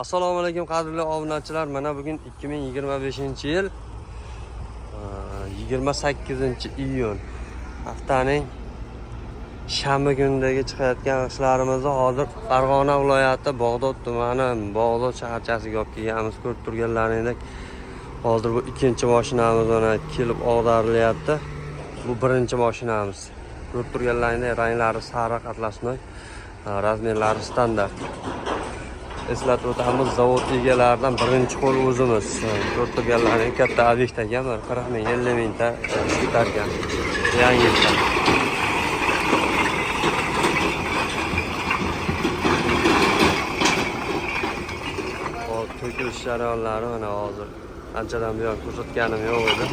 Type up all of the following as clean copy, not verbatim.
Assalomu alaykum qadrli obunachilar. Mana bugun 2025-yil 28-iyun haftaning shanba kunidagi chiqayotgan ishlarimizni hozir Farg'ona viloyati Bog'dod tumani Bog'dod shaharchasiga olib kelganmiz. Ko'rib turganlaringizdek hozir bu ikkinchi mashinamiz mana kelib og'darilyapti. Bu birinchi mashinamiz. Ko'rib turganlaringizdek ranglari sariq atlasnoy, razmerlari standart. Eslatib o'tamiz, zavod egalaridan birinchi qo'l o'zimiz. Ko'rib turganlaringiz katta obyekt ekan, bir 40 ming, 50 mingta ish ketarkan. Yangi ekan. Hop, to'kilish jarayonlari mana hozir anchadan buyon ko'rsatganim yo'q edi.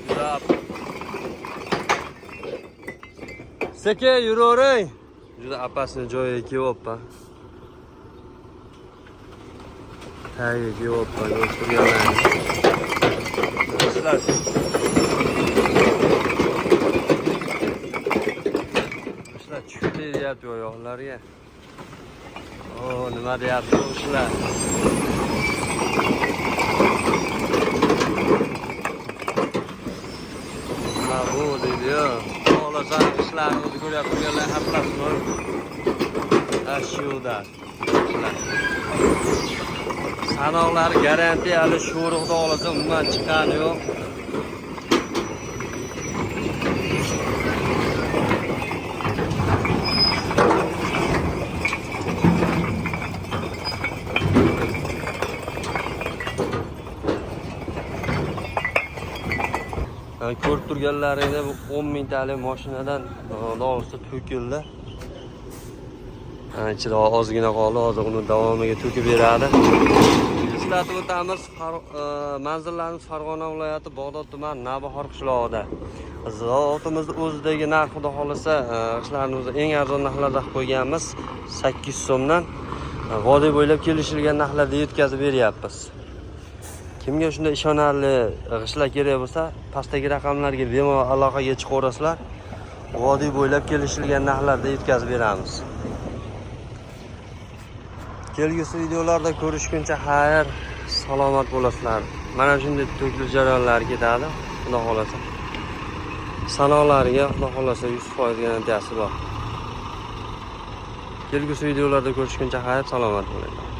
Juda sekin yuravering. Juda opasni joyiga kelyapman. Tagiga kelyapman, ko'rib turganlaringiz. Ishlar tushdi deyapti oyoqlarga. O, nima deyapti bu ishlar? Nima bu deydi-yu. Xohlasa ishlarimizni ko'ryapti turganlar atlasni. Shuda. Ishlar. Sanoqlari garantiyali, sho'ri xudo xohlasa umuman chiqqani yo'q. Ko'rib turganlaringda bu 10 mingtalik mashinadan xudo xohlasa to'kildi. Ichida ozgina qoldi, hozir uni davomiga to'kib beradi. Eslatib o'tamiz, manzillarimiz Farg'ona viloyati Bog'dod tumani Navbahor qishlog'ida. Zavodimizni o'zidagi narx xudo xohlasa g'ishtlarimizni eng arzon narxlarda qilib qo'yganmiz, 8 so'mdan. Vodiy bo'ylab kelishilgan narxlarda yetkazib beryapmiz. Kimga shunday ishonarli g'ishtlar kerak bo'lsa, pastdagi raqamlarga bemalol aloqaga chiqaverasizlar. Vodiy bo'ylab kelishilgan narxlarda yetkazib beramiz. Kelgusi videolarda ko'rishguncha xayr, salomat bo'lasizlar. Mana shunday to'kilish jarayonlari ketadi, xudo xohlasa. Sanoqlariga xudo xohlasa 100% garantiyasi bor. Kelgusi videolarda ko'rishguncha xayr, salomat bo'linglar.